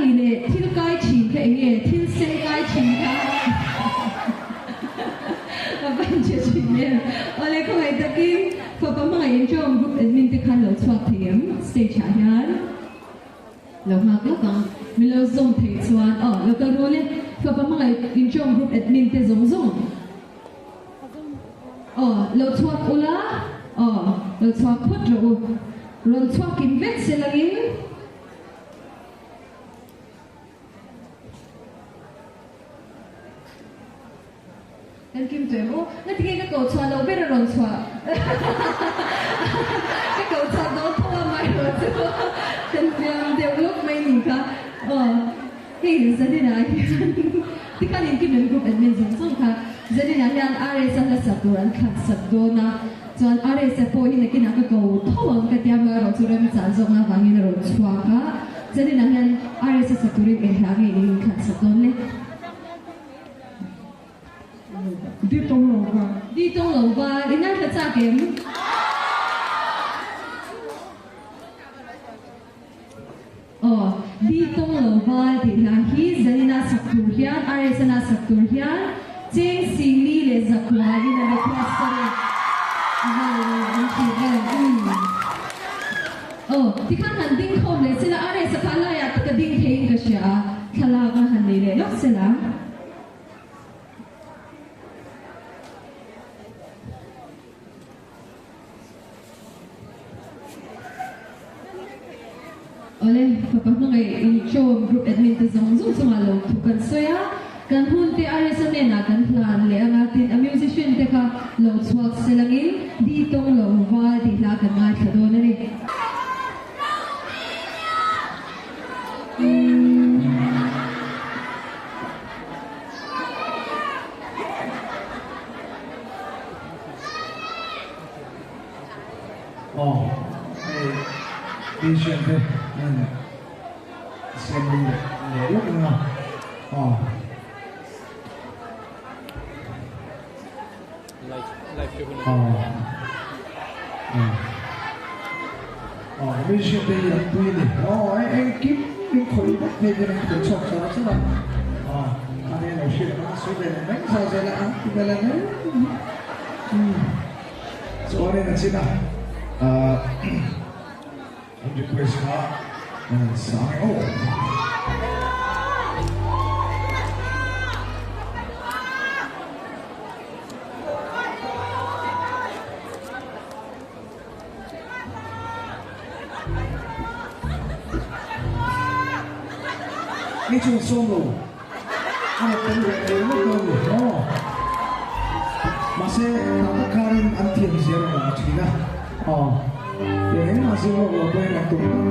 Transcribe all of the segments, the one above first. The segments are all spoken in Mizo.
Ani leh thil kai thin kha enge thil sen kai thin kha a van che thin em. Awle khawngaih takin fapa hmangaih inṭawm group admin te khan lo chhuak thei em stage ah hian lo nghak lawk ang min lo zawm theih chuan aw lo kal rul e fapa hmangaih inṭawm group admin te zawng zawng aw lo chhuak ula aw lo chhuak phawt rawh u rawn chhuakin vek se langin. Kan kim tawh em aw? Na tinge ka koh chhuah loh ber a rawn chhuah? Ka koh chhuah dawn tho a mai rawh chu kan fiam deuh lawk mai ni kha. Aw hei Zaninah hian tikhan in kim em group admin zawng zawng kha Zaninah hian RS a hlasak tur an thlan sak dawn a. Chuan RSA pawh hi nakinah ka ko tho ang ka tia mai erawh chu remchah zawkna avangin a rawn chhuak a, chuaninah hian RSA sak turin eng hla nge in inkhat sak dawn le? Di tawng lo va. Di tawng lo va, i ngaithla chak em? Aw, Di tawng lo va tih hla hi Zanina sak tur hian, RSA-na sak tur hian Cheng Singli leh Zakhua-in a request a ni. A va lo an tih em? Umm. Aw, tikhan han ding khawm leh sela RSA kha laiah tak a ding theiin ka hria a, thlalak a han nei leh lawk sela. Awle, fapa hmangaih inchawm group admin te zawng zawng chungah lo thu kan sawi a, kan hun te RSA hnenah kan hlan leh anga tin a musician te kha lo chhuak se langin di tawng lo val tih hla kan ngaithla dawn a ni. Aw hei patient te hian siam rem leh leh lawk ang a aw. Aw aw patient te hi an pui a ni aw engkim min khawih vek phei hian an khawih chhuak char char a aw khani a lo hriat ang a sawi ve leh mai zau zel a an ti ve leh mai. Chuanin a chin a, an request kha an sang e aw. Ni chu sawm lo. A rawn tel leh thei ngawt dawn ni maw? Mahse, tah tak khanin an thiam zia rawn awm thin a. Aw, tiang engmah zir lawk lo pawhin an tum tlat.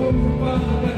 Pa.